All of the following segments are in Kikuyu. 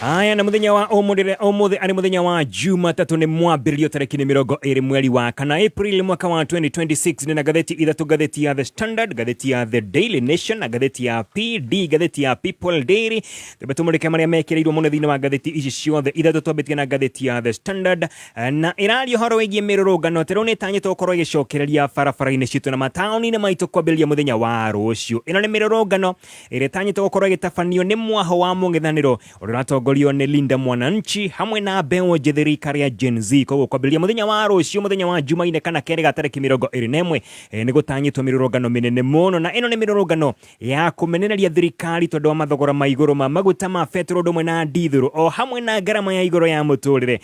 Aya, na muthenya wa umuthĩ umuthĩ arĩ muthenya wa Jumatatũ, nĩ mwambĩrĩrio tarĩki nĩ 20 mweri wa kana, April, mwaka wa 2026. Nĩ na ngathĩti ithatũ: ngathĩti ya The Standard, ngathĩti ya The Daily Nation na ngathĩti ya PD, ngathĩti ya People Daily. Twambe tũmũrĩke marĩa mekĩrĩirwo mũno thĩinĩ wa ngathĩti ici ciothe ithatũ. Twambĩtie na ngathĩti ya The Standard, na ĩraria ũhoro wĩgiĩ mĩrũrũngano atĩ rĩu nĩ ĩtanyĩtwo gũkorwo ĩgĩcokereria barabara-inĩ citũ na mataũni-inĩ maitũ kwambĩrĩria mũthenya wa rũciũ. Ĩno nĩ mĩrũrũngano ĩrĩa ĩtanyĩtwo gũkorwo ĩgĩtabanio nĩ mwaho wa mũng'ethanĩro ũrĩa ũratongorio nĩ Linda Mwananchi hamwe na mbeũ njĩthĩ rika rĩa Gen Z. Koguo kwambĩrĩria mũthenya wa rũciũ, mũthenya wa Jumaine kana kerĩ ga tarĩki 21, nĩ gũtanyĩtwo mĩrũrũngano mĩnene mũno, na ĩno nĩ mĩrũrũngano ya kũmenereria thirikari tondũ wa mathogora ma igũrũ ma maguta ma betũrũ, ũndũ ũmwe na ndithũrũ, o hamwe na ngarama ya igũrũ ya mũtũrĩre.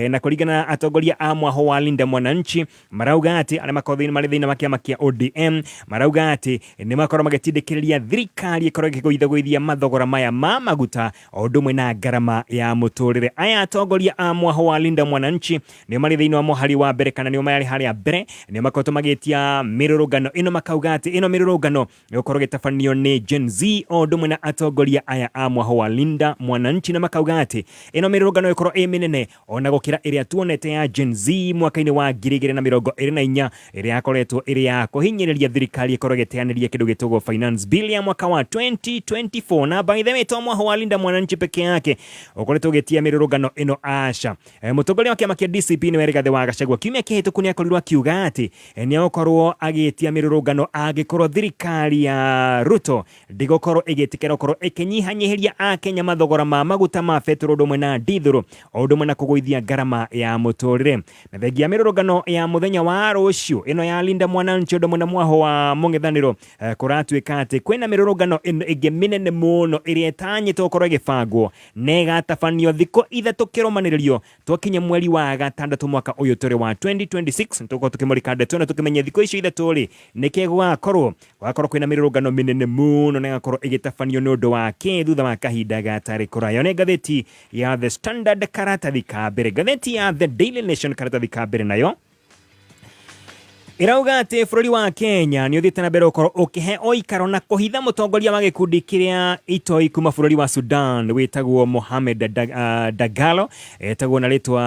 Na kũringana na atongoria a mwaho wa Linda Mwananchi, marauga atĩ arĩa makoragwo marĩ thĩinĩ wa kĩama kĩa ODM marauga atĩ nĩ makorwo magĩtindĩkĩrĩria thirikari ĩkorwo ĩkĩgũithagũithia mathogora maya ma maguta o ũndũ ũmwe na ngarama ya mũtũrĩre. Aya atongoria a mwaho wa Linda Mwananchi nĩo marĩ thĩinĩ wa mũhari wa mbere, kana nĩo marĩ harĩa mbere, nĩo makoretwo magĩtia mĩrũrũngano ĩno, makauga atĩ ĩno mĩrũrũngano ĩgũkorwo ĩgĩtabanio nĩ Gen Z o ũndũ ũmwe na atongoria aya a mwaho wa Linda Mwananchi, na makauga atĩ ĩno mĩrũrũngano ĩkorwo ĩ mĩnene ona gũkĩra ĩrĩa tuonete ya Gen Z mwaka-inĩ wa 2024, ĩrĩa yakoretwo ĩrĩ ya kũhinyĩrĩria thirikari ĩkorwo ĩgĩteanĩria kĩndũ gĩtagwo Finance Bill ya mwaka wa 2024. Na by the way, to mwaho wa Linda Mwananchi peke yake ũkoretwo ũgĩtia mĩrũrũngano ĩno, aca. Mũtongoria wa kĩama kĩa DCP nĩwe Rigathĩ wa Gachagua kiumia kĩhĩtũku nĩ akorirwo akiuga atĩ nĩ egũkorwo agĩtia mĩrũrũngano angĩkorwo thirikari ya Ruto ndĩgũkorwo ĩgĩtĩkĩra gũkorwo ĩkĩnyihanyihĩria Akenya mathogora ma maguta ma betũrũ, ũndũ ũmwe na ndithũrũ, o ũndũ ũmwe na kũgũithia ngarama ya mũtũrĩre. Na thengia ya mĩrũrũngano ya mũthenya wa rũciũ ĩno ya Linda Mwananchi ũndũ ũmwe na mwaho wa mũng'ethanĩro, kũratuĩka atĩ kwĩna mĩrũrũngano ĩno ĩngĩ mĩnene mũno ĩrĩa ĩtanyĩtwo gũkorwo ĩgĩbangwo na ĩgatabanio thikũ ithatũ kĩrũmanĩrĩrio twakinya mweri wa gatandatũ mwaka ũyũ tũrĩ wa 2026. Nĩtũgũkorwo tũkĩmũrĩka ndeto ĩno tũkĩmenye thikũ icio ithatũ rĩ nĩkĩ gũgakorwo. Gũgakorwo kwĩna mĩrũrũngano mĩnene mũno na ĩgakorwo ĩgĩtabanio nĩ ũndũ wa kĩ thutha wa kahinda gatarĩ kũraya. Nĩ ngathĩti ya The Standard karatathi ka mbere. Ngathĩti ya The Daily Nation karatathi ka mbere nayo ĩrauga atĩ bũrũri wa Kenya nĩ ũthiĩte na mbere gũkorwo ũkĩhe ũikaro na kũhitha mũtongoria wa gĩkundi kĩrĩa itoi kuma bũrũri wa Sudan wĩtagwo Mohamed Dagalo, etagwo na rĩtwa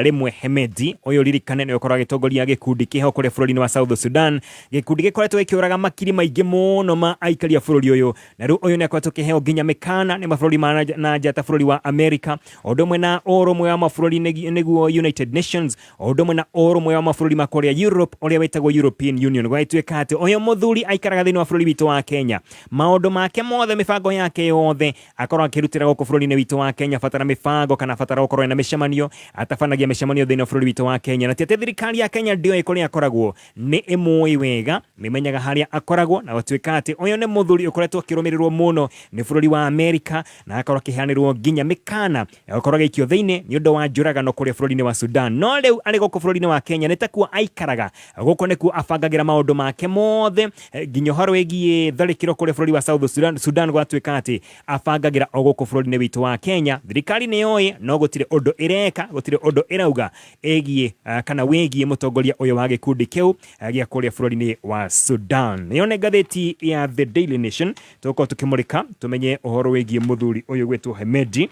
rĩmwe Hemedi. Ũyũ ririkane nĩ ũkorwo agĩtongoria gĩkundi kĩho kũrĩa bũrũri-inĩ wa South Sudan, gĩkundi gĩkoretwo gĩkĩũraga makiri maingĩ mũno ma aikari a bũrũri ũyũ. Na rĩu ũyũ nĩ akoretwo akĩheo nginya mĩkana nĩ mabũrũri ma na nja ta bũrũri wa America, o ũndũ ũmwe na ũrũmwe wa mabũrũri nĩguo United Nations, o ũndũ ũmwe na ũrũmwe wa mabũrũri ma kũrĩa Europe ũrĩa wĩtagwo European Union. Gwagĩtuĩka atĩ ũyũ mũthuri aikaraga thĩinĩ wa bũrũri witũ wa Kenya, maũndũ make mothe, mĩbango yake yothe akorwo akĩrutĩra gũkũ bũrũri-inĩ witũ wa Kenya. Batara mĩbango kana batara gũkorwo na mĩcemanio, atabanagia mĩcemanio thĩinĩ wa bũrũri witũ wa Kenya. Na ti atĩ thirikari ya Kenya ndĩoĩ kũrĩa akoragwo, nĩ ĩmũĩ wega, nĩmenyaga harĩa akoragwo. Na gũtuĩka atĩ ũyũ nĩ mũthuri ũkoretwo akĩrũmĩrĩrwo mũno nĩ bũrũri wa Amerika na agakorwo akĩheanĩrwo nginya mĩkana ya gũkorwo agĩikio thĩinĩ nĩ ũndũ wa njũragano kũrĩa bũrũri-inĩ wa Sudan. No rĩu arĩ gũkũ bũrũri-inĩ wa Kenya, nĩ takuo aikaraga, gũkũ nĩkuo abangagĩra maũndũ make mothe, nginya ũhoro wĩgiĩ tharĩkĩro kũrĩa bũrũri wa South Sudan, gwatuĩka atĩ abangagĩra o gũkũ bũrũri-inĩ witũ wa Kenya. Thirikari nĩ yoĩ, no gũtirĩ ũndũ ĩreka, gũtirĩ ũndũ ĩrauga ĩgiĩ kana wĩgiĩ mũtongoria ũyũ wa gĩkundi kĩu gĩa kũrĩa bũrũri-inĩ wa Sudan. Ĩyo nĩ ngathĩti ya The Daily Nation, tũgũkorwo tũkĩmũrĩka tũmenye ũhoro wĩgiĩ mũthuri ũyũ gwĩtwo Hemedi.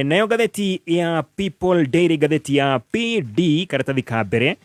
Nayo ngathĩti ya People Daily, ngathĩti ya PD karatathi ka mbere,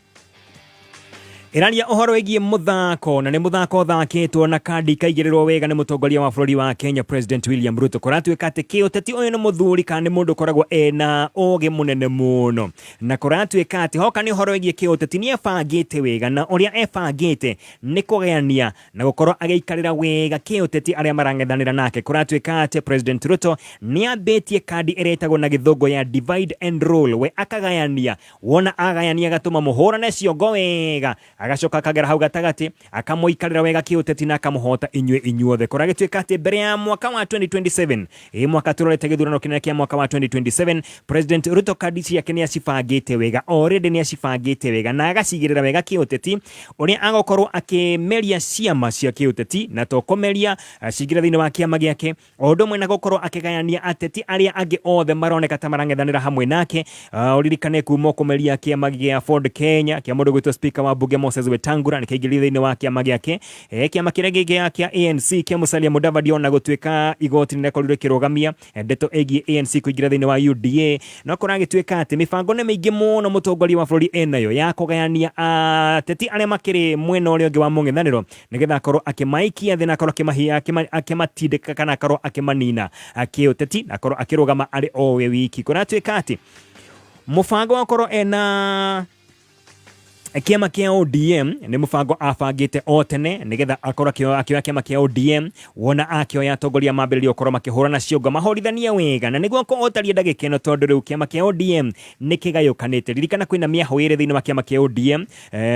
ĩraria ũhoro wĩgiĩ mũthako, na nĩ mũthako ũthakĩtwo na kandi ikaigĩrĩrwo wega nĩ mũtongoria wa bũrũri wa Kenya, President William Ruto. Kũratuĩka atĩ kĩũteti ũyũ nĩ mũthuri kana nĩ mũndũ ũkoragwo ena ũgĩ mũnene mũno, na kũratuĩka atĩ hoka nĩ ũhoro wĩgiĩ kĩũteti nĩ ebangĩte wega, na ũrĩa ebangĩte nĩ kũgayania na gũkorwo agĩikarĩra wega kĩũteti arĩa marang'ethanĩra nake. Kũratuĩka atĩ President Ruto nĩ ambĩtie kandi ĩrĩa ĩtagwo na gĩthũngũ ya divide and rule. We akagayania, wona agayania agatũma mũhũrane ciongo wega, agacoka akagera hau gatagatĩ akamũikarĩra wega kĩũteti na akamũhota inyuĩ inyuothe. Kũragĩtuĩka atĩ mbere ya mwaka wa 2027, ĩ mwaka tũrorete gĩthurano kĩnene kĩa mwaka wa 2027, President Ruto kandi ciake nĩ acibangĩte wega, already nĩ acibangĩte wega na agacigĩrĩra wega kĩũteti ũrĩa agũkorwo akĩmeria ciama cia kĩũteti, na to kũmeria cingĩre thĩinĩ wa kĩama gĩake, o ũndũ ũmwe na gũkorwo akĩgayania ateti arĩa angĩ othe maroneka ta marang'ethanĩra hamwe nake. Ũririkane kuma kũmeria kĩama gĩa Ford Kenya kĩa mũndũ gwĩtwo Speaker wa mbunge Moses Moses Wetangula nĩkĩaingĩrire thĩinĩ wa kĩama gĩake, kĩama kĩrĩa gĩngĩ kĩa ANC kĩa Musalia Mudavadi, ona gũtuĩka igoti nĩrĩakorirwo rĩkĩrũgamia ndeto ĩgiĩ ANC kũingĩra thĩinĩ wa UDA, no kũragĩtuĩka atĩ mĩbango nĩ mĩingĩ mũno mũtongoria wa bũrũri enayo ya kũgayania ateti arĩa makĩrĩ mwena ũrĩa ũngĩ wa mũng'ethanĩro, nĩgetha akorwo akĩmaikia thĩ na akorwo akĩmatindĩka kana akorwo akĩmanina kĩũteti na akorwo akĩrũgama arĩ o we wiki. Kũratuĩka atĩ mũbango wa gũkorwo ena kĩama kĩa ODM nĩ mũbango abangĩte o tene, nĩgetha akorwo akĩoya kĩama kĩa ODM. Wona akĩoya, atongoria mambĩrĩria gũkorwo makĩhũrana ciongo, mahũrithanie wega, na nĩguo ũtariĩ ndagĩka ĩno, tondũ rĩu kĩama kĩa ODM nĩ kĩgayũkanĩte. Ririkana kwĩna mĩahũ ĩrĩ thĩinĩ wa kĩama kĩa ODM,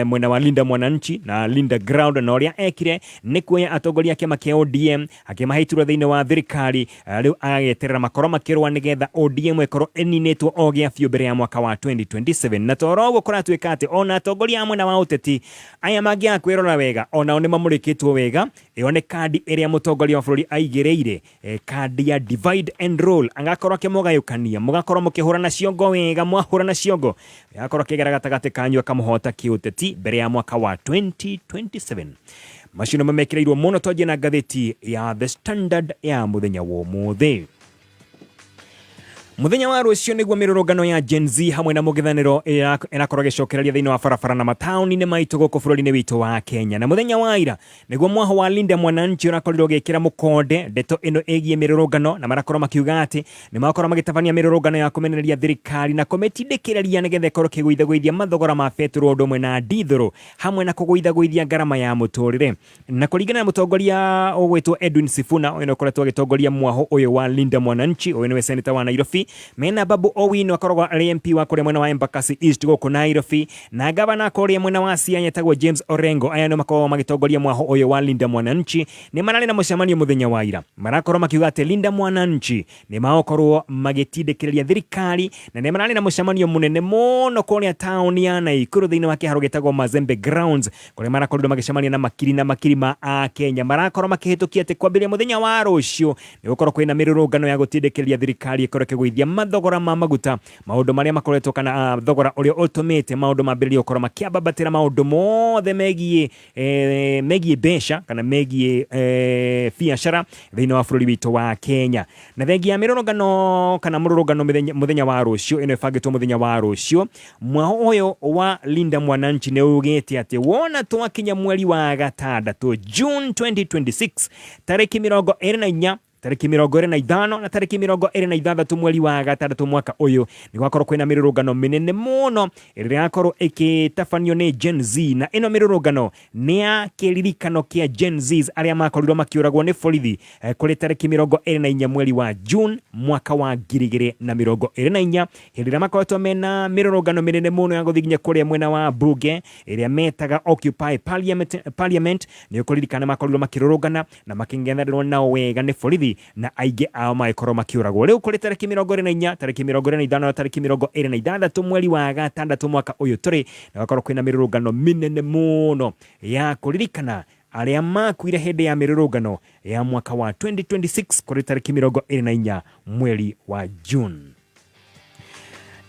mwena wa Linda Mwananchi na Linda Ground, na ũrĩa ekire nĩ kuoya atongoria a kĩama kĩa ODM akĩmahe iturwa thĩinĩ wa thirikari. Rĩu agagĩeterera makorwo makĩrũa nĩgetha ODM ĩkorwo ĩninĩtwo o gĩa biũ mbere ya mwaka wa 2027. Na toro ũguo kũratuĩka atĩ ona atongoria a mwena wa ũteti aya mangĩaga kwĩrora wega, onao nĩ mamũrĩkĩtwo wega. Ĩyo nĩ kandi ĩrĩa mũtongoria wa bũrũri aigĩrĩire, kandi ya divide and rule, agakorwo akĩmũgayũkania, mũgakorwo mũkĩhũrana ciongo wega. Mwahũrana ciongo, agakorwo akĩgera gatagatĩ kanyu, akamũhota kĩũteti mbere ya mwaka wa 2027. Macio nĩmo mekĩrĩirwo mũno. Twanjie na ngathĩti ya The Standard ya mũthenya wa ũmũthĩ. Mũthenya wa rũciũ nĩguo mĩrũrũngano ya Gen Z hamwe na mũng'ethanĩro ĩrakorwo ĩgĩcokereria thĩinĩ wa barabara na mataũni-inĩ maitũ gũkũ bũrũri-inĩ witũ wa Kenya. Na mũthenya wa ira nĩguo mwaho wa Linda Mwananchi ũrakorirwo ũgĩkĩra mũkonde ndeto ĩno ĩgiĩ mĩrũrũngano, na marakorwo makiuga atĩ nĩ makorwo magĩtabania mĩrũrũngano ya kũmenereria thirikari na kũmĩtindĩkĩrĩria nĩgetha ĩkorwo ĩkĩgũithagũithia mathogora ma betũrũ, ũndũ ũmwe na ndithũrũ, hamwe na kũgũithagũithia ngarama ya mũtũrĩre. Na kũringana na mũtongoria ũgwĩtwo Edwin Sifuna, ũyũ nĩ ũkoretwo agĩtongoria mwaho ũyũ wa Linda Mwananchi, ũyũ nĩwe seneta wa Nairobi, mena Babu Owino akoragwo arĩ MP wa kũrĩa mwena wa Embakasi East gũkũ Nairobi, na gavana kũrĩa mwena wa Siaya etagwo James Orengo. Aya nĩo makoragwo magĩtongoria mwaho ũyũ wa Linda Mwananchi. Nĩ mararĩ na mũcemanio mũthenya wa ira, marakorwo makiuga atĩ Linda Mwananchi nĩ magũkorwo magĩtindĩkĩrĩria thirikari, na nĩ mararĩ na mũcemanio mũnene mũno kũrĩa taũni ya Naikuru thĩinĩ wa kĩharo gĩtagwo Mazembe Grounds, kũrĩa marakorirwo magĩcemania na makiri na makiri ma Akenya. Marakorwo makĩhĩtũkia atĩ kwambĩrĩria mũthenya wa rũciũ nĩ gũkorwo kwĩna mĩrũrũngano ya gũtindĩkĩrĩria thirikari ĩkorwo ĩkĩgũithia mathogora ma maguta, maũndũ marĩa makoretwo kana thogora ũrĩa ũtũmĩte maũndũ mambĩrĩrie gũkorwo makĩambambatĩra, maũndũ mothe megiĩ mbeca kana megiĩ biacara thĩinĩ wa bũrũri witũ wa Kenya. Na thengia ya mĩrũrũngano kana mũrũrũngano mũthenya wa rũciũ, ĩno ĩbangĩtwo mũthenya wa rũciũ, mwaho ũyũ wa Linda Mwananchi nĩ ugĩte atĩ wona twakinya mweri wa gatandatũ, June 2026, tarĩki 24, tarĩki 25 na tarĩki 26 mweri wa gatandatũ mwaka ũyũ, nĩ gwakorwo kwĩna mĩrũrũngano mĩnene mũno ĩrĩa yakorwo ĩgĩtabanio nĩ Gen Z. Na ĩno mĩrũrũngano nĩ ya kĩririkano kĩa Gen Zs arĩa makorirwo makĩũragwo nĩ borithi kũrĩ tarĩki 24 mweri wa June mwaka wa 2024, hĩndĩ ĩrĩa makoretwo mena mĩrũrũngano mĩnene mũno ya gũthiĩ nginya kũrĩa mwena wa mbunge ĩrĩa metaga Occupy Parliament. Nĩ ũkũririkana makorirwo makĩrũrũngana na makĩng'ethanĩrwo nao wega nĩ borithi, na aingĩ ao magĩkorwo makĩũragwo. Rĩu kũrĩ tarĩki 24, tarĩki 25 na tarĩki 26 mweri wa gatandatũ mwaka ũyũ tũrĩ, na gwakorwo kwĩna mĩrũrũngano mĩnene mũno ya kũririkana arĩa makuire hĩndĩ ya mĩrũrũngano ya mwaka wa 2026 kũrĩ tarĩki 24 mweri wa June.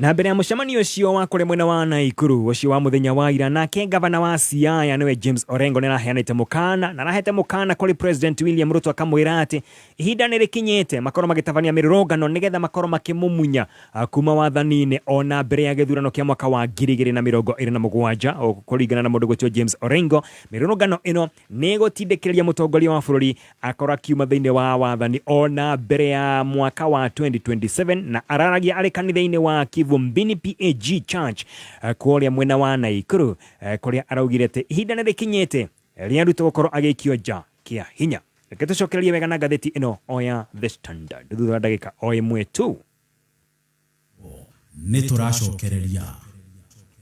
Na mbere ya mũcemanio ũcio wa kũrĩa mwena wa Naikuru ũcio wa mũthenya wa ira, nake gavana wa Siaya nĩwe James Orengo nĩ araheanĩte mũkana, na arahete mũkana kũrĩ President William Ruto, akamwĩra atĩ ihinda nĩ rĩkinyĩte makorwo magĩtabania mĩrũrũngano nĩgetha makorwo makĩmumunya kuma wathani-inĩ ona mbere ya gĩthurano kĩa mwaka wa 2027. Kũringana na mũndũ gwĩtwo James Orengo, mĩrũrũngano ĩno nĩ ĩgũtindĩkĩrĩria mũtongoria wa bũrũri akorwo akiuma thĩinĩ wa wathani ona mbere ya mwaka wa 2027. Na araragia arĩ kanitha-inĩ wa Kivumbini PAG Church kũrĩa mwena wa Naikuru, kũrĩa araugire atĩ ihinda nĩ rĩkinyĩte rĩa Ruto gũkorwo agĩikio nja kĩa hinya. Reke tũcokererie wega na ngathĩti ĩno o ya The Standard thutha wa ndagĩka o ĩmwe tu. Nĩ tũracokereria.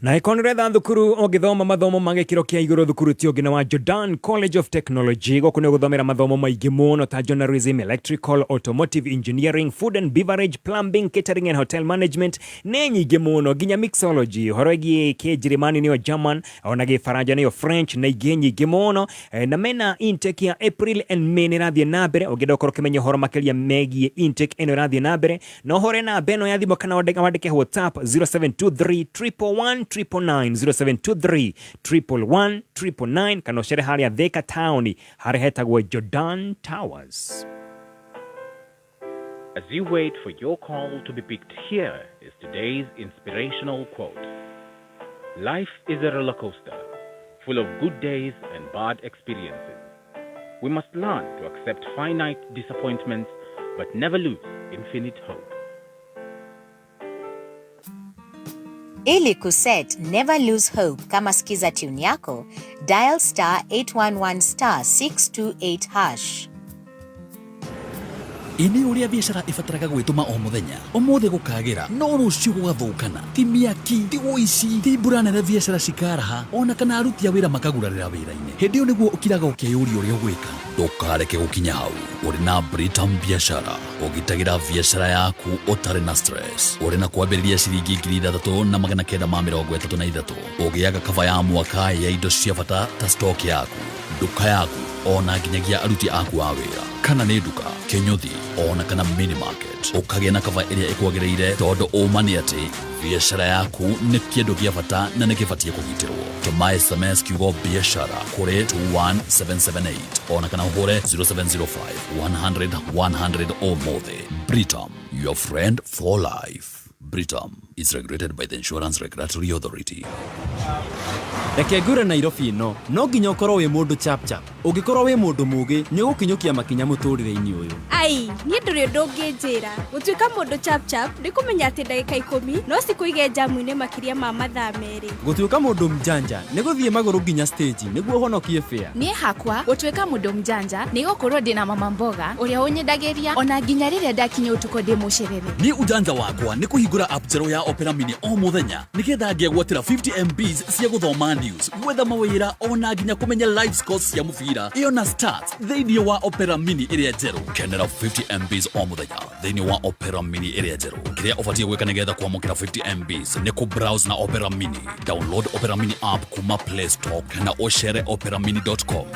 Na ĩkorwo nĩ ũretha thukuru ũngĩthoma mathomo ma gĩkĩro kĩa igũrũ, thukuru ti ũngĩ na wa Jordan College of Technology. Gũkũ nĩ ũgũthomera mathomo maingĩ mũno ta journalism, electrical, automotive engineering, food and beverage, plumbing, catering and hotel management, nĩ nyingĩ mũno, nginya mixology, ũhoro ĩgiĩ kĩnjĩrĩmani nĩyo German, ona gĩbaranja nĩyo French, na ingĩ nyingĩ mũno. Na mena intake ya April and May nĩ ĩrathiĩ na mbere. Ũngĩenda gũkorwo ũkĩmenya ũhoro makĩria megiĩ intake ĩno ĩrathiĩ na mbere, no ũhũre namba ĩno ya thimũ kana wandĩke WhatsApp 0723 111. 999, 0723 111 999, kana ũcere harĩa Thika town harĩa hetagwo Jordan Towers. As you wait for your call to be picked, here is today's inspirational quote. Life is a roller coaster, full of good days and bad experiences. We must learn to accept finite disappointments, but never lose infinite hope. Ili kuset Never Lose Hope kama skiza tune yako, dial star 811 star 628 hash. Ĩ nĩ ũrĩa biacara ĩbataraga gwĩtũma o mũthenya, ũmũthĩ gũkagĩra no rũciũ gũgathũkana. Ti mĩaki, ti ũici, ti mbura nene biacara cikaraha, ona kana aruti a wĩra makagurarĩra wĩra-inĩ. Hĩndĩ ĩyo nĩguo ũkiraga ũkeyũria ũrĩa ũgwĩka. Ndũkareke gũkinya hau. Ũrĩ na Britam Biashara, ũgitagĩra biacara yaku ũtarĩ na stress. Ũrĩ na kwambĩrĩria ciringi 6933, ũgĩaga kaba ya mwaka ya indo cia bata ta stock yaku, nduka yaku, ona nginyagia aruti aku a wĩra. Kana nĩ nduka, kĩnyũthi, ona kana mini market. Ũkagĩa na kaba ĩrĩa ĩkwagĩrĩire tondũ ũma nĩ atĩ biacara yaku nĩ kĩndũ gĩa bata na nĩ kĩbatiĩ kũgitĩrwo. Tũma SMS kiugo biacara kũrĩ 21778 ona kana ũhũre 0705 100 100 ũmũthĩ. Britam, your friend for life. Britam is regulated by the Insurance Regulatory Authority. Reke ngwĩre Nairobi ĩno no nginya ũkorwo wĩ mũndũ chap chap. Ũngĩkorwo wĩ mũndũ mũgĩ nĩ ũgũkinyũkia makinya mũtũrĩre-inĩ ũyũ. Ai, niĩ ndũrĩ ũndũ ũngĩnjĩra. Gũtuĩka mũndũ chap chap nĩ kũmenya atĩ ndagĩka ikũmi no cikũige njamu-inĩ makĩria ma mathaa merĩ. Gũtuĩka mũndũ mjanja nĩ gũthiĩ magũrũ nginya stage nĩguo ũhonokie fare. Niĩ hakwa gũtuĩka mũndũ mjanja nĩ gũkorwo ndĩna mama mboga ũrĩa ũnyendagĩria ona nginya rĩrĩa ndakinya ũtukũ ndĩ mũcerere. Niĩ ujanja wakwa nĩ kũhingũra app njerũ ya Opera Mini o mũthenya nĩgetha ngegwatĩra 50 MBs cia gũthoma news, gwetha mawĩra ona nginya kũmenya live scores cia mũbira ĩyo na stats thĩinĩ wa Opera Mini ĩrĩa njerũ. Kenera 50 MBs o mũthenya thĩinĩ wa Opera Mini ĩrĩa njerũ. Kĩrĩa ũbatiĩ gwĩka nĩgetha kwamũkĩra 50 MBs nĩ kũ-browse na Opera Mini. Download Opera Mini app kuma Play Store kana ũcere operamini.com.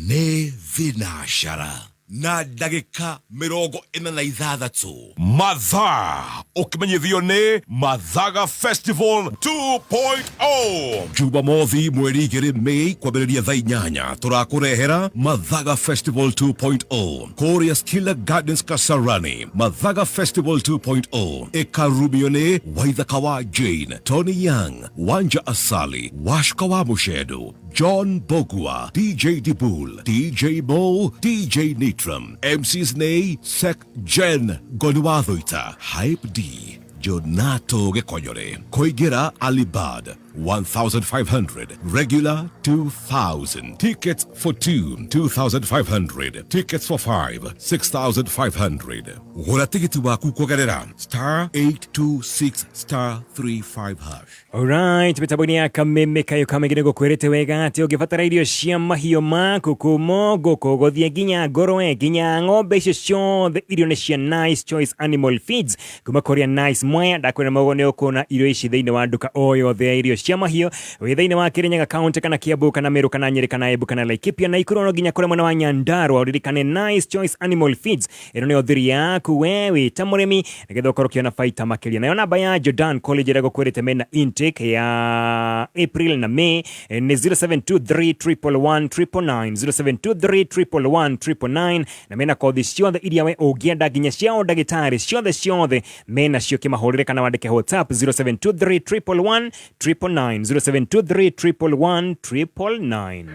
Nĩ thinacara na ndagĩka 46 mathaa ũkĩmenyithio nĩ Mathaga Festival 2.0 Jumamothi mweri 2 Mei kwambĩrĩria thaa 8 tũrakũrehera Mathaga Festival 2.0 kũrĩa Skilla Gardens Kasarani. Mathaga Festival 2.0 ĩkarumio nĩ Waithaka wa Jane, Tony Young, Wanja Asali, Washka wa Mushedu, John Bogua, DJ Dibul, DJ Mo, DJ Nitram, MCs Nay, Sek Jen Goniwathoita, Hype D, Jonato Gekonyore, Koigira Alibad, 1,500, regular 2,000, tickets for 2, 2,500, tickets for 5, 6,500. Gũra tigiti waku kũgerera star 826 star 35 hash. Alright, mĩtambo-inĩ ya kameme kayo kamege nĩgũkwĩrĩte wega atĩ ũngĩbatara irio cia mahiũ maku kuma ngũkũ gũthiĩ nginya ngũrwe nginya ng'ombe icio ciothe irio nĩ cia Nice Choice Animal Feeds kuma kũrĩa Nice Mwea. Ndakwĩra mũgo nĩ ũkuona irio ici thĩinĩ wa nduka o yothe ya irio cia mahiũ wĩ thĩinĩ wa Kirinyaga County kana Kiambu kana Meru kana Nyeri kana Embu kana Laikipia na Nakuru no nginya kũrĩa mwena wa Nyandarua. Ũririkane Nice Choice Animal Feeds ĩno nĩyo thiri yaku we wĩ ta mũrĩmi nĩgetha ũkorwo ũkĩona baita makĩria. Nayo namba ya Jordan College ĩrĩa gũkwĩrĩte mena intake ya April na May nĩ 0723 111 999, 0723 111 999, na mena kothi ciothe iria we ũngĩenda nginya cia ũndagĩtarĩ ciothe ciothe mena cio. Kĩmahũrĩre kana wandĩke WhatsApp 0723 111 999, 0723 111 999.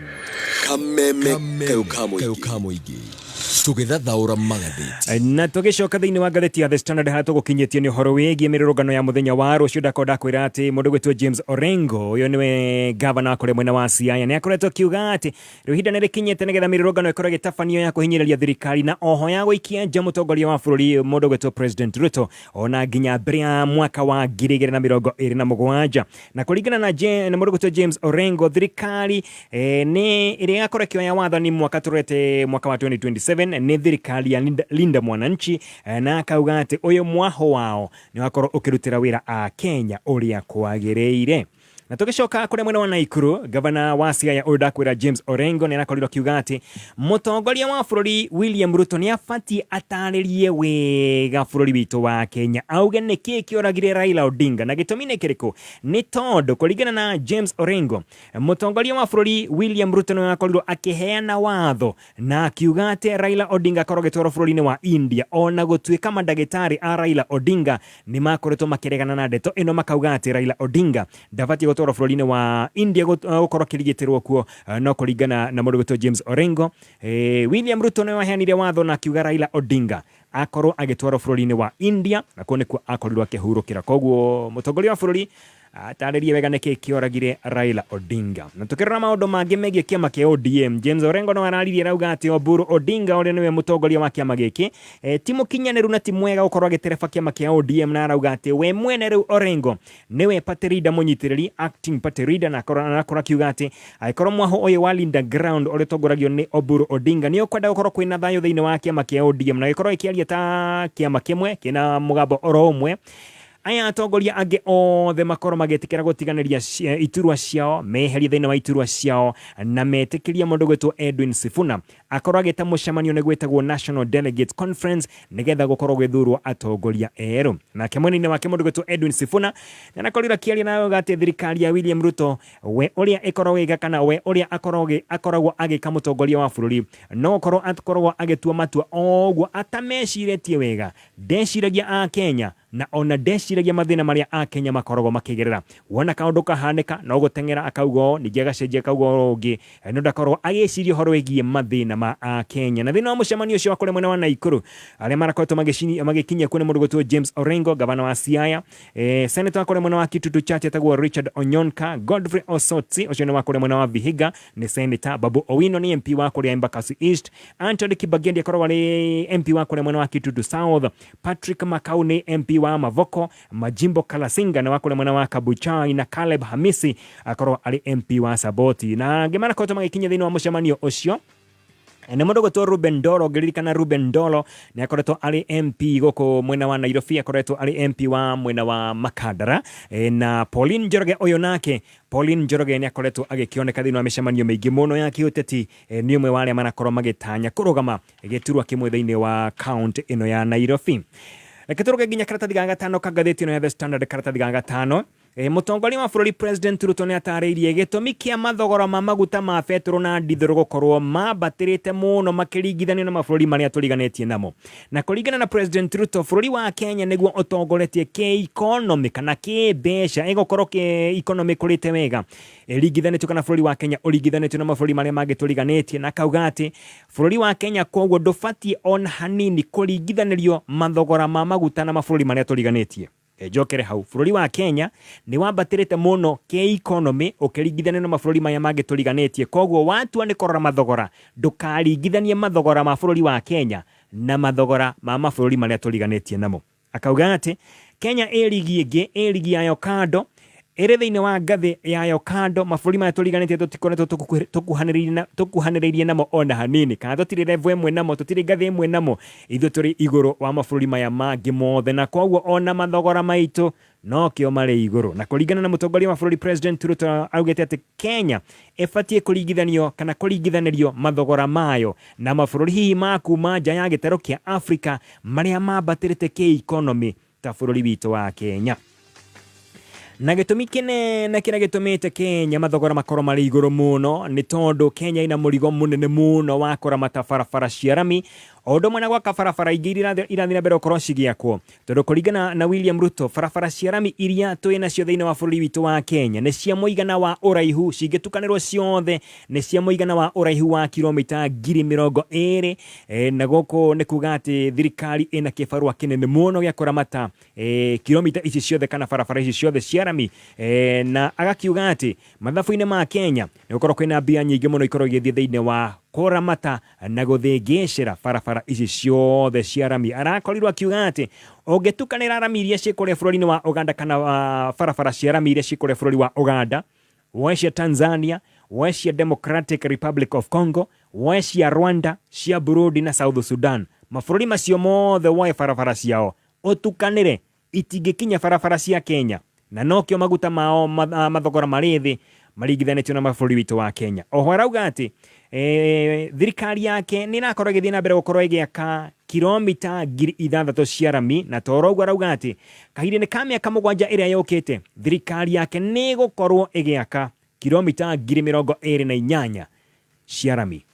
Kameme kayo ka mũingĩ tũgĩthathaũra magathĩti. Na tũgĩcoka thĩinĩ wa ngathĩti ya The Standard harĩa tũgũkinyĩtio nĩ ũhoro wĩgiĩ mĩrũrũngano ya mũthenya wa rũciũ. Ndakorwo ndakwĩra atĩ mũndũ gwĩtwo James Orengo, ũyũ nĩwe gavana wa kũrĩa mwena wa Siaya, nĩ akoretwo akiuga atĩ rĩu ihinda nĩ rĩkinyĩte nĩgetha mĩrũrũngano ĩkorwo ĩgĩtabanio ya kũhinyĩrĩria thirikari na oho ya gũikia nja mũtongoria wa bũrũri mũndũ gwĩtwo President Ruto ona nginya mbere ya mwaka wa 2027. Na kũringana na mũndũ gwĩtwo James Orengo, thirikari nĩ ĩrĩa ĩgakorwo ĩkĩoya wathani mwaka tũrete mwaka wa 2027 nĩ thirikari ya Linda Mwananchi, na akauga atĩ ũyũ mwaho wao nĩ wakorwo ũkĩrutĩra wĩra a Kenya ũrĩa kwagĩrĩire. Na tũgĩcoka kũrĩa mwena wa Naikuru, gavana wa Siaya ũyũ ndakwĩra James Orengo nĩ arakorirwo akiuga atĩ mũtongoria wa bũrũri William Ruto nĩ abatiĩ atarĩrie wega bũrũri witũ wa Kenya, auge nĩkĩ kĩoragire Raila Odinga na gĩtũmi nĩ kĩrĩkũ. Nĩ tondũ kũringana na James Orengo, mũtongoria wa bũrũri William Ruto nĩ akorirwo akĩheana watho na akiuga atĩ Raila Odinga akorwo agĩtwarwo bũrũri-inĩ wa India, ona gũtuĩka mandagĩtarĩ a Raila Odinga nĩ makoretwo makĩregana na ndeto ĩno, makauga atĩ Raila Odinga ndabatiĩ gũtwarwo bũrũri-inĩ wa India gũkorwo akĩrigitĩrwo kuo. No kũringana na mũndũ gwĩtwo James Orengo, William Ruto nĩwe waheanire watho na akiuga Raila Odinga akorwo agĩtwarwo bũrũri-inĩ wa India, na kuo nĩkuo akorirwo akĩhurũkĩra. Koguo mũtongoria wa bũrũri atarĩrie wega nĩkĩ kĩoragire Raila Odinga. Na tukĩrora maũndũ mangĩ megiĩ kĩama kĩa ODM, James Orengo no araririe arauga atĩ Oburu Odinga ũrĩa nĩwe mũtongoria wa kĩama gĩkĩ ti mũkinyanĩru na ti mwega gũkorwo agĩtereba kĩama kĩa ODM, na arauga atĩ we mwene rĩu Orengo nĩwe party leader mũnyitĩrĩri, acting party leader, na akorwo akiuga atĩ angĩkorwo mwahũ ũyũ wa Linda Ground ũrĩa ũtongoragio nĩ Oburu Odinga nĩ ũkwenda gũkorwo kwĩna thayũ thĩinĩ wa kĩama kĩa ODM na gĩkorwo gĩkĩaria ta kĩama kĩmwe kĩna mũgambo oro ũmwe, aya atongoria angĩ othe makorwo magĩtĩkĩra gũtiganĩria iturwa ciao, meherie thĩinĩ wa iturwa ciao na metĩkĩrie mũndũ gwĩtwo Edwin Sifuna akorwo agĩta mũcemanio nĩ gwĩtagwo National Delegates Conference nĩgetha gũkorwo gwĩthurwo atongoria erũ. Nake mwena-inĩ wake mũndũ gwĩtwo Edwin Sifuna nĩarakorirwo akĩaria na auga atĩ thirikari ya William Ruto we ũrĩa ĩkoragwo ĩgĩka kana we ũrĩa akoragwo agĩka mũtongoria wa bũrũri no gũkorwo akoragwo agĩtua matua o ũguo atameciretie wega, ndeciragia a Kenya na ona ndeciragia mathĩna marĩa a Kenya makoragwo makĩgerera. Wona kaũndũ kahanĩka no gũteng'era akauga ũũ, ningĩ agacenjia akauga ũũ ũngĩ, no ndakorwo agĩciria ũhoro wĩgiĩ mathĩna ma a Kenya. Na thĩinĩ wa mũcemanio ũcio wa kũrĩa mwena wa Naikuru, arĩa marakoretwo magĩkinyia kuo nĩ mũndũ gwĩtwo James Orengo, gavana wa Siaya, senator wa kũrĩa mwena wa Kitutu Chache etagwo Richard Onyonka, Godfrey Osotsi ũcio nĩ wa kũrĩa mwena wa Vihiga nĩ senator, Babu Owino nĩ MP wa kũrĩa Embakasi East, Anthony Kibagendi akoragwo arĩ MP wa kũrĩa mwena wa Kitutu South, Patrick Makau nĩ MP wa Mavoko, Majimbo Kalasinga nĩ wa kũrĩa mwena wa Kabuchai, na Caleb Hamisi akorwo arĩ MP wa Saboti. Na angĩ marakoretwo magĩkinya thĩinĩ wa mũcemanio ũcio nĩ mũndũ gwĩtwo Ruben Ndolo. Ngĩririkana Ruben Ndolo nĩ akoretwo arĩ MP gũkũ mwena wa Nairobi, akoretwo arĩ MP wa mwena wa Makandara, na Pauline Njoroge ũyũ nake Pauline Njoroge nĩ akoretwo agĩkĩoneka thĩinĩ wa mĩcemanio mĩingĩ mũno ya kĩũteti, nĩ ũmwe wa arĩa marakorwo magĩtanya kũrũgama gĩturwa kĩmwe thĩinĩ wa kaunti ĩno ya Nairobi. Reke tũrũge nginya karatathi ga gatano ka ngathĩti ĩno ya The Standard. Karatathi ga gatano, mũtongoria wa bũrũri President Ruto nĩ atarĩirie gĩtũmi kĩa mathogora ma maguta ma betũrũ na ndithũrũ gũkorwo mambatĩrĩte mũno makĩringithanio na mabũrũri marĩa tũriganĩtie namo. Na kũringana na President Ruto, bũrũri wa Kenya nĩguo ũtongoretie kĩ-economy kana kĩ-mbeca, ĩgũkorwo kĩ-economy ĩkũrĩte wega ĩringithanĩtio kana bũrũri wa Kenya ũringithanĩtio na mabũrũri marĩa mangĩ tũriganĩtie, na akauga atĩ bũrũri wa Kenya koguo ndũbatiĩ ona hanini kũringithanĩrio mathogora ma maguta na mabũrũri marĩa tũriganĩtie. Njokere hau, bũrũri wa Kenya nĩ wambatĩrĩte mũno kĩ-economy ũkĩringithanio na mabũrũri maya mangĩ tũriganĩtie, koguo watua nĩ kũrora mathogora ndũkaringithanie mathogora ma bũrũri wa Kenya na mathogora ma mabũrũri marĩa tũriganĩtie namo. Akauga atĩ Kenya ĩ rigi ĩngĩ, ĩ rigi yayo kando, ĩrĩ thĩinĩ wa ngathĩ yayo kando, mabũrũri maya tũriganĩtie tũtikoretwo tũkuhanĩrĩirie namo ona hanini, kana tũtirĩ level ĩmwe namo, tũtirĩ ngathĩ ĩmwe namo, ithuĩ tũrĩ igũrũ wa mabũrũri maya mangĩ mothe, na koguo ona mathogora maitũ nokĩo marĩ igũrũ. Na kũringana na mũtongoria wa bũrũri President Ruto augĩte atĩ Kenya ĩbatiĩ kũringithanio kana kũringithanĩrio mathogora mayo na mabũrũri hihi ma kuma nja ya gĩtarũ kĩa Afrika marĩa mambatĩrĩte kĩ-economy ta bũrũri witũ wa Kenya. Na gĩtũmi kĩnene kĩrĩa gĩtũmĩte Kenya mathogora makorwo marĩ igũrũ mũno nĩ tondũ Kenya ĩna mũrigo mũnene mũno wa kũramata barabara cia rami, o ũndũ ũmwe na gwaka barabara ingĩ iria irathiĩ na mbere gũkorwo cigĩakwo, tondũ kũringana na William Ruto barabara cia rami iria twĩ nacio thĩinĩ wa bũrũri witũ wa Kenya nĩ cia mũigana wa ũraihu, cingĩtukanĩrwo ciothe nĩ cia mũigana wa ũraihu wa kilomita 20,000, na gũkũ nĩ kuga atĩ thirikari ĩna kĩbarũa kĩnene mũno gĩa kũramata kilomita ici ciothe kana barabara ici ciothe cia rami, na agakiuga atĩ mathabu-inĩ ma Kenya nĩ gũkorwo kwĩna mbia nyingĩ mũno ikorwo igĩthiĩ thĩinĩ wa kũramata na gũthĩngĩcĩra barabara ici ciothe cia rami. Arakorirwo akiuga atĩ ũngĩtukanĩra rami iria ciĩ kũrĩa bũrũri-inĩ wa Uganda kana barabara cia rami iria ciĩ kũrĩa bũrũri wa Uganda, woe cia Tanzania, woe cia Democratic Republic of Congo, woe cia Rwanda, cia Burundi na South Sudan, mabũrũri macio mothe woe barabara ciao ũtukanĩre itingĩkinya barabara cia Kenya. Na nokĩo maguta mao mathogora marĩ thĩ maringithanĩtio na mabũrũri witũ wa Kenya. Oho arauga atĩ thirikari yake nĩ ĩrakorwo ĩgĩthiĩ na mbere gũkorwo ĩgĩaka kilomita 6,000 cia rami, na toro ũguo arauga atĩ kahinda-inĩ ka mĩaka 7 ĩrĩa yũkĩte thirikari yake nĩ ĩgũkorwo ĩgĩaka kilomita 28,000 cia rami.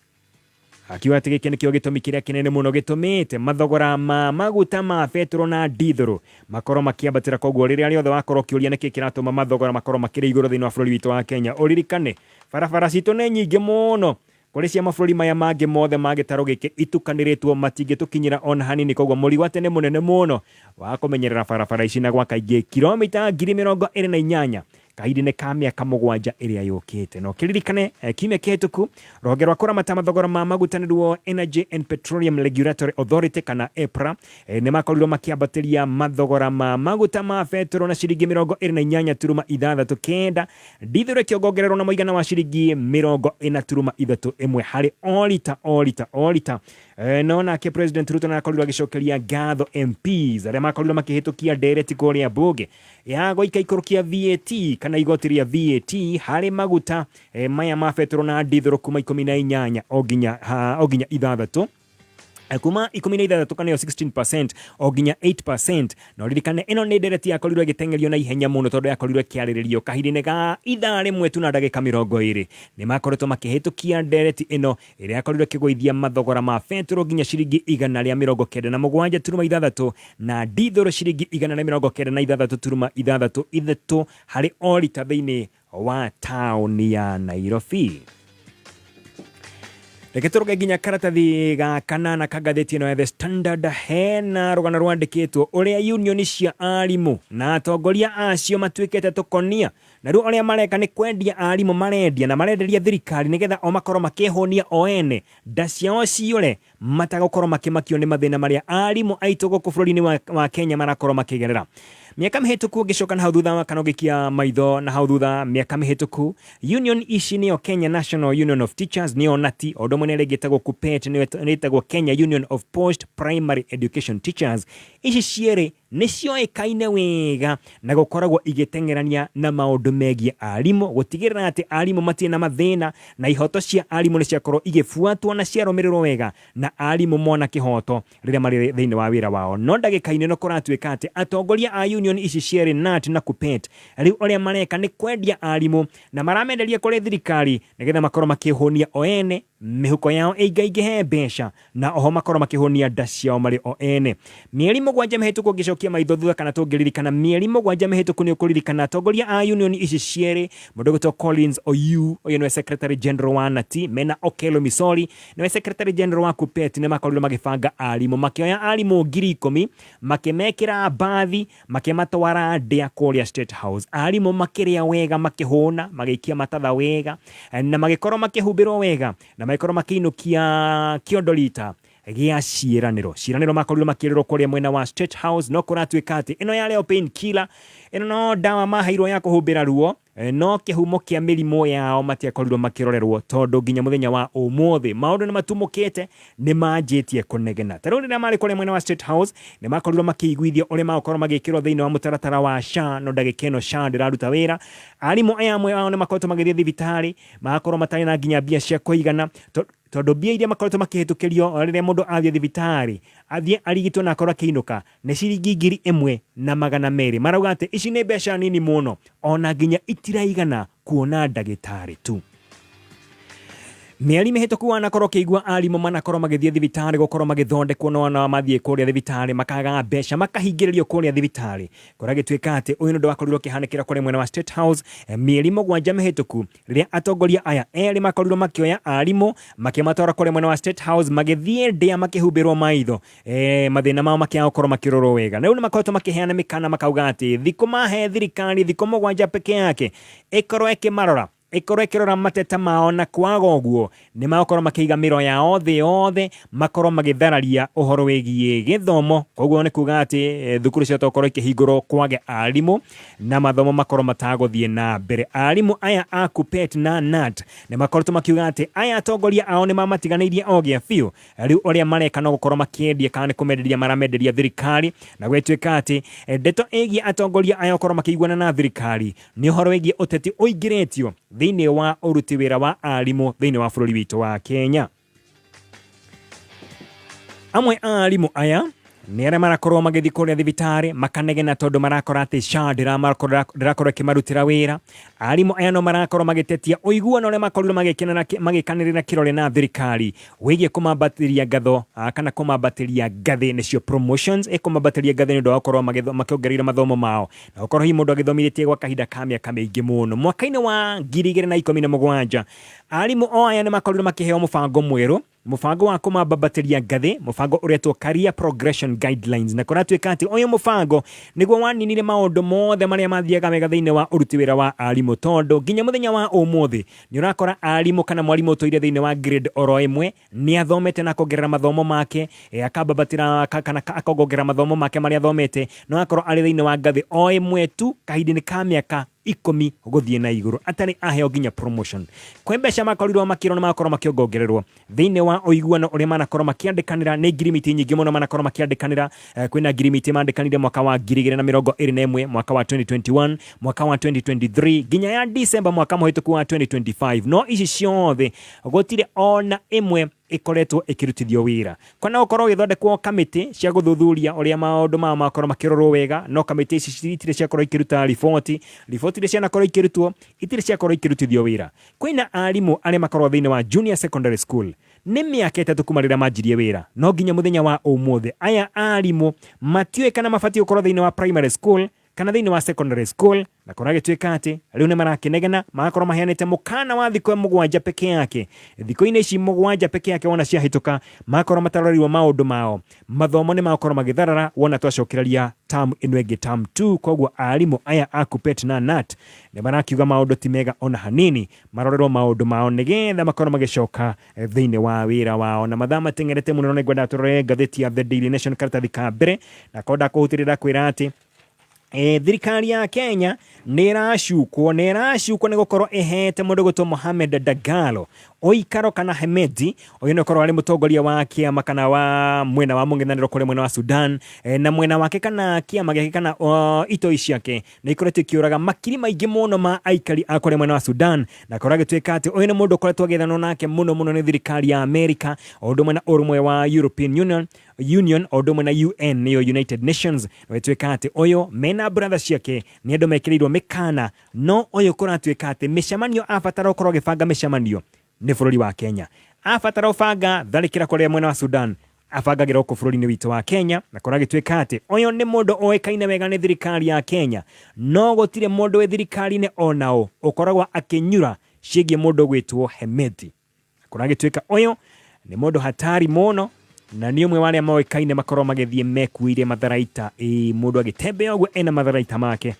Akiuga atĩ gĩkĩ nĩkĩo gĩtũmi kĩrĩa kĩnene mũno gĩtũmĩte mathogora ma maguta ma betũrũ na ndithũrũ makorwo makĩambatĩra. Koguo rĩrĩa rĩothe wakorwo ũkĩũria nĩkĩ kĩratũma mathogora makorwo makĩrĩ igũrũ thĩinĩ wa bũrũri witũ wa Kenya, ũririkane barabara citũ nĩ nyingĩ mũno kũrĩ cia mabũrũri maya mangĩ mothe ma gĩtarũ gĩkĩ itukanĩrĩtwo, matingĩtũkinyĩra ona hanini. Koguo mũrigo atĩ nĩ mũnene mũno wa kũmenyerera barabara ici na gwaka ingĩ kilomita 28,000 kahinda-inĩ ka mĩaka 7 ĩrĩa yũkĩte. Na ũkĩririkane kiumia kĩhĩtũku rũhonge rwa kũramata mathogora ma maguta nĩruo Energy and Petroleum Regulatory Authority kana EPRA nĩ makorirwo makĩambatĩria mathogora ma maguta ma betũrũ na ciringi 28.69, ndithũrũ ĩkĩongongererwo na mũigana wa ciringi 40.31 harĩ o rita o rita o rita. No nake President Ruto nĩakorirwo agĩcokeria ngatho MPs arĩa makorirwo makĩhĩtũkia ndereti kũrĩa mbunge ya gũika ikũrũkia VAT kana igoti rĩa VAT harĩ maguta maya ma betũrũ na ndithũrũ kuma 18 o nginya 6, kuma 16 kana 16% o nginya 8%. Na ũririkane ĩno nĩ ndereti yakorirwo ĩgĩteng'erio na ihenya mũno tondũ yakorirwo ĩkĩarĩrĩrio kahinda-inĩ ga ithaa rĩmwe tu na ndagĩka 20. Nĩ makoretwo makĩhĩtũkia ndereti ĩno ĩrĩa yakorirwo ĩkĩgũithia mathogora ma betũrũ nginya ciringi 197.6 na ndithũrũ ciringi 196.63 harĩ o rita thĩinĩ wa taũni ya Nairobi. Reke tũrũge nginya karatathi ga kanana ka ngathĩti ĩno ya The Standard. Hena rũgano rwandĩkĩtwo ũrĩa union cia arimũ na atongoria acio matuĩkĩte tũkonia, na rĩu ũrĩa mareka nĩ kwendia arimũ marendia na marenderia thirikari nĩgetha o makorwo makĩhũnia o ene nda ciao ciũre, matagũkorwo makĩmakio nĩ mathĩna marĩa arimũ aitũ gũkũ bũrũri-inĩ wa Kenya marakorwo makĩgerera. Mĩaka mĩhĩtũku ũngĩcoka na hau thutha kana ũngĩkia maitho na hau thutha mĩaka mĩhĩtũku, union ici nĩyo Kenya National Union of Teachers nĩyo NATI, o ũndũ ũmwe na ĩrĩa ĩngĩ ĩtagwo KUPPET nĩyo ĩtagwo Kenya Union of Post Primary Education Teachers. Ici cierĩ nĩ cioĩkaine wega na gũkoragwo igĩteng'erania na maũndũ megiĩ arimũ, gũtigĩrĩra atĩ arimũ matirĩ na mathĩna na ihoto cia arimũ nĩ ciakorwo igĩbuatwo na ciarũmĩrĩrwo wega na arimũ mona kĩhoto rĩrĩa marĩ thĩinĩ wa wĩra wao. No ndagĩka-inĩ ĩno kũratuĩka atĩ atongoria a union ici cierĩ NAT na KUPPET rĩu ũrĩa mareka nĩ kwendia arimũ na maramenderia kũrĩ thirikari nĩgetha makorwo makĩhũnia o ene mĩhuko yao ĩingaingĩhe mbeca na oho makorwo makĩhũnia nda ciao marĩ o ene. Mĩeri 7 mĩhĩtũku ũngĩcokia maitho thutha kana tũngĩririkana mĩeri 7 mĩhĩtũku nĩ ũkũririkana atongoria a union ici cierĩ, mũndũ ũgwĩtwo Collins Oyu ũyũ nĩwe secretary general wa NATI, mena Okello Misori nĩwe secretary general wa KUPPET, nĩ makorirwo magĩbanga arimũ, makĩoya arimũ 10,000 makĩmekĩra mbathi makĩmatwara ndĩa kũrĩa State House. Arimũ makĩrĩa wega, makĩhũna, magĩikia matatha wega na magĩkorwo makĩhumbĩrwo wega na magĩkorwo makĩinũkia kĩondo rita gĩa ciĩranĩro. Ciĩranĩro makorirwo makĩrĩrwo kũrĩa mwena wa State House, no kũratuĩka atĩ ĩno yarĩ o pain killer, ĩno no ndawa maheirwo ya kũhumbĩra ruo, no kĩhumo kĩa mĩrimũ yao matiakorirwo makĩrorerwo tondũ nginya mũthenya wa ũmũthĩ maũndũ nĩ matumũkĩte, nĩ manjĩtie kũnegena. Ta rĩu rĩrĩa marĩ kũrĩa mwena wa State House nĩ makorirwo makĩiguithio ũrĩa magũkorwo magĩkĩrwo thĩinĩ wa mũtaratara wa SHA, no ndagĩka ĩno SHA ndĩraruta wĩra. Arimũ aya amwe ao nĩ makoretwo magĩthiĩ thibitarĩ magakorwo matarĩ na nginya mbia cia kũigana, tondũ mbia iria makoretwo makĩhĩtũkĩrio rĩrĩa mũndũ athiĩ thibitarĩ athiĩ arigitwo na akorwo akĩinũka nĩ ciringi 1,200. Marauga atĩ ici nĩ mbeca nini mũno ona nginya itiraigana kuona ndagĩtarĩ tu. Mĩeri mĩhĩtũku wanakorwo ũkĩigua arimũ manakorwo magĩthiĩ thibitarĩ gũkorwo magĩthondekwo, no ona mathiĩ kũrĩa thibitarĩ makaga mbeca makahingĩrĩrio kũrĩa thibitarĩ. Kũragĩtuĩka atĩ ũyũ nĩ ũndũ wakorirwo ũkĩhanĩkĩra kũrĩa mwena wa State House mĩeri 7 mĩhĩtũku rĩrĩa atongoria aya erĩ makorirwo makĩoya arimũ makĩmatwara kũrĩa mwena wa State House magĩthiĩ ndĩa makĩhumbĩrwo maitho, mathĩna mao makĩaga gũkorwo makĩrorwo wega. Na rĩu nĩ makoretwo makĩheana mĩkana makauga atĩ thikũ mahe thirikari thikũ 7 peke yake ĩkorwo ĩkĩmarora, Ĩkorwo ĩkĩrora mateta mao, na kwaga ũguo nĩ magũkorwo makĩiga mĩro yao thĩ yothe, makorwo magĩthararia ũhoro wĩgiĩ gĩthomo. Koguo nĩ kuga atĩ thukuru ciothe gũkorwo ikĩhingũrwo kwage arimũ na mathomo makorwo matagũthiĩ na mbere. Arimũ aya a KUPPET na KNUT nĩ makoretwo makiuga atĩ aya atongoria ao nĩ mamatiganĩirie o gĩa biũ. Rĩu ũrĩa mareka no gũkorwo makĩendia kana nĩ kũmenderia maramenderia thirikari, na gwĩtuĩka atĩ ndeto ĩgiĩ atongoria aya gũkorwo makĩiguana na thirikari nĩ ũhoro wĩgiĩ ũteti ũingĩrĩtio thĩinĩ wa ũruti wĩra wa arimũ thĩinĩ wa bũrũri witũ wa Kenya. Amwe a arimũ aya nĩ arĩa marakorwo magĩthiĩ kũrĩa thibitarĩ makanegena tondũ marakora atĩ SHA ndĩrakorwo ĩkĩmarutĩra wĩra. Arimũ aya no marakorwo magĩtetia ũiguano ũrĩa makorirwo magĩkanĩrĩra kĩrore na thirikari wĩgiĩ kũmambatĩria ngatho kana kũmambatĩria ngathĩ, nĩcio promotions, ĩkũmambatĩria ngathĩ nĩ ũndũ wa gũkorwo makĩongereire mathomo mao na gũkorwo hihi mũndũ agĩthomithĩtie gwa kahinda ka mĩaka mĩingĩ mũno. Mwaka-inĩ wa 2017 arimũ o aya nĩ makorirwo makĩheo mũbango mwerũ, mũbango wa kũmambatĩria ngathĩ, mũbango ũretwo Career Progression Guidelines, na kũratuĩka atĩ ũyũ mũbango nĩguo waninire maũndũ mothe marĩa mathiaga wega thĩinĩ wa ũruti wĩra wa arimũ, tondũ nginya mũthenya wa ũmũthĩ nĩ ũrakora arimũ kana mwarimũ ũtũire thĩinĩ wa grade oro ĩmwe nĩ athomete na akongerera mathomo make, akambambatĩra kana akongerera mathomo make marĩa athomete, no akorwo arĩ thĩinĩ wa ngathĩ o ĩmwe tu kahinda-inĩ ka mĩaka 10 gũthiĩ na igũrũ atarĩ aheo nginya promotion. Kwĩ mbeca makorirwo makĩrwo na magakorwo makĩongongererwo thĩinĩ wa ũiguano ũrĩa manakorwo makĩandĩkanĩra. Nĩ ngirimiti nyingĩ mũno manakorwo makĩandĩkanĩra. Kwĩna ngirimiti mandĩkanire mwaka wa 2021, mwaka wa 2021, mwaka wa 2023, nginya ya December mwaka mũhĩtũku wa 2025, no ici ciothe gũtirĩ ona ĩmwe ĩkoretwo ĩkĩrutithio wĩra. Kwana gũkorwo gĩthondekwo kamĩtĩ cia gũthuthuria ũrĩa maũndũ mao makorwo makĩrorwo wega, no kamĩtĩ ici itirĩ ciakorwo ikĩruta riboti. Riboti iria cianakorwo ikĩrutwo itirĩ ciakorwo ikĩrutithio wĩra. Kwĩna arimũ arĩa makorwo thĩinĩ wa junior secondary school, nĩ mĩaka 3 kuma rĩrĩa manjirie wĩra, no nginya mũthenya wa ũmũthĩ aya arimũ matiũĩ kana mabatiĩ gũkorwo thĩinĩ wa primary school kana thĩinĩ wa secondary school, na kũragĩtuĩka atĩ rĩu nĩ marakĩnegena, magakorwo maheanĩte mũkana wa thikũ 7 peke yake. Thikũ-inĩ ici 7 peke yake wona ciahĩtũka, magakorwo matarorirwo maũndũ mao, mathomo nĩ magakorwo magĩtharara wona twacokereria term ĩno ĩngĩ, term 2. Koguo arimũ aya a KUPPET na KNUT nĩ marakiuga maũndũ ti mega ona hanini, marorerwo maũndũ mao nĩgetha makorwo magĩcoka thĩinĩ wa wĩra wao. Na mathaa mateng'erete mũno, na nĩngwenda tũrore ngathĩti ya The Daily Nation karatathi ka mbere, na korwo ndakũhutĩrĩra kwĩra atĩ thirikari ya Kenya nĩ ĩracukwo nĩ gũkorwo ĩhete mũndũ gwĩtwo Mohamed Dagalo ũikaro kana Hemedi. Ũyũ nĩ ũkorwo arĩ mũtongoria wa kĩama kana wa mwena wa mũng'ethanĩro kũrĩa mwena wa Sudan, na mwena wake kana kĩama gĩake kana itoi ciake nĩ ikoretwo ikĩũraga makiri maingĩ mũno ma aikari a kũrĩa mwena wa Sudan, na korwo agĩtuĩka atĩ ũyũ nĩ mũndũ ũkoretwo agĩethanwo nake mũno mũno nĩ thirikari ya Amerika, o ũndũ ũmwe na ũrũmwe wa European Union, o ũndũ ũmwe na UN nĩyo United Nations. Gwĩtuĩka atĩ ũyũ mena brother ciake nĩ andũ mekĩrĩirwo mĩkana, no ũyũ kũratuĩka atĩ mĩcemanio abatara gũkorwo agĩbanga mĩcemanio nĩ bũrũri wa Kenya, abatara ũbanga tharĩkĩra kũrĩa mwena wa Sudan abangagĩra gũkũ bũrũri-inĩ witũ wa Kenya, na kũragĩtuĩka atĩ ũyũ nĩ mũndũ ũĩkaine wega nĩ thirikari ya Kenya, no gũtirĩ mũndũ wĩ thirikari-inĩ onao ũkoragwo akĩnyura ciĩgiĩ mũndũ gwĩtwo Hemeti. Kũragĩtuĩka ũyũ nĩ mũndũ hatari mũno na nĩ ũmwe wa arĩa moĩkaine makorwo magĩthiĩ mekuĩire matharaita. Mũndũ agĩtembea ũguo ena matharaita make.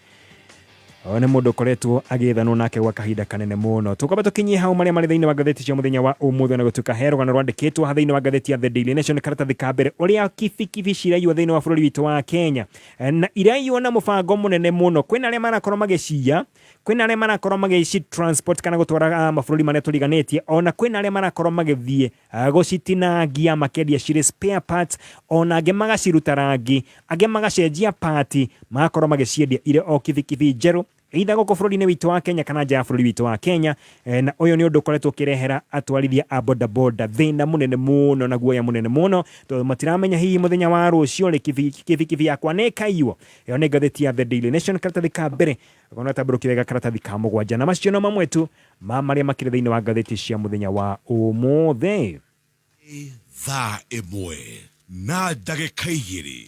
Ũyũ nĩ mũndũ ũkoretwo agĩethanwo nake gwa kahinda kanene mũno. Tũkwamba tũkinyie hau marĩa marĩ thĩinĩ wa ngathĩti cia mũthenya wa ũmũthĩ, na gũtuĩka he rũgano rwandĩkĩtwo ha thĩinĩ wa ngathĩti ya The Daily Nation karatathi ka mbere, ũrĩa kibikibi ciraiywo thĩinĩ wa bũrũri witũ wa Kenya, na iraiywo na mũbango mũnene mũno. Kwĩna arĩa marakorwo magĩciya, kwĩna arĩa marakorwo magĩci transport kana gũtwara mabũrũri marĩa tũriganĩtie, ona kwĩna arĩa marakorwo magĩthiĩ gũcitinangia makĩendia cirĩ spare parts, ona angĩ magaciruta rangi, angĩ magacenjia pati, magakorwo magĩciendia irĩ o kibikibi njerũ, either gũkũ bũrũri-inĩ witũ wa Kenya kana nja ya bũrũri witũ wa Kenya. Na ũyũ nĩ ũndũ ũkoretwo ũkĩrehera atwarithia a bodaboda thĩna mũnene mũno na guoya mũnene mũno, tondũ matiramenya hihi mũthenya wa rũciũ rĩ kibikibi yakwa nĩ ĩkaiywo. Ĩyo nĩ ngathĩti ya The Daily Nation karatathi ka mbere, gona tambũrũki wega karatathi ka 7. Na macio no mamwe tu ma marĩa makĩrĩ thĩinĩ wa ngathĩti cia mũthenya wa ũmũthĩ. Thaa 1 na ndagĩka 2.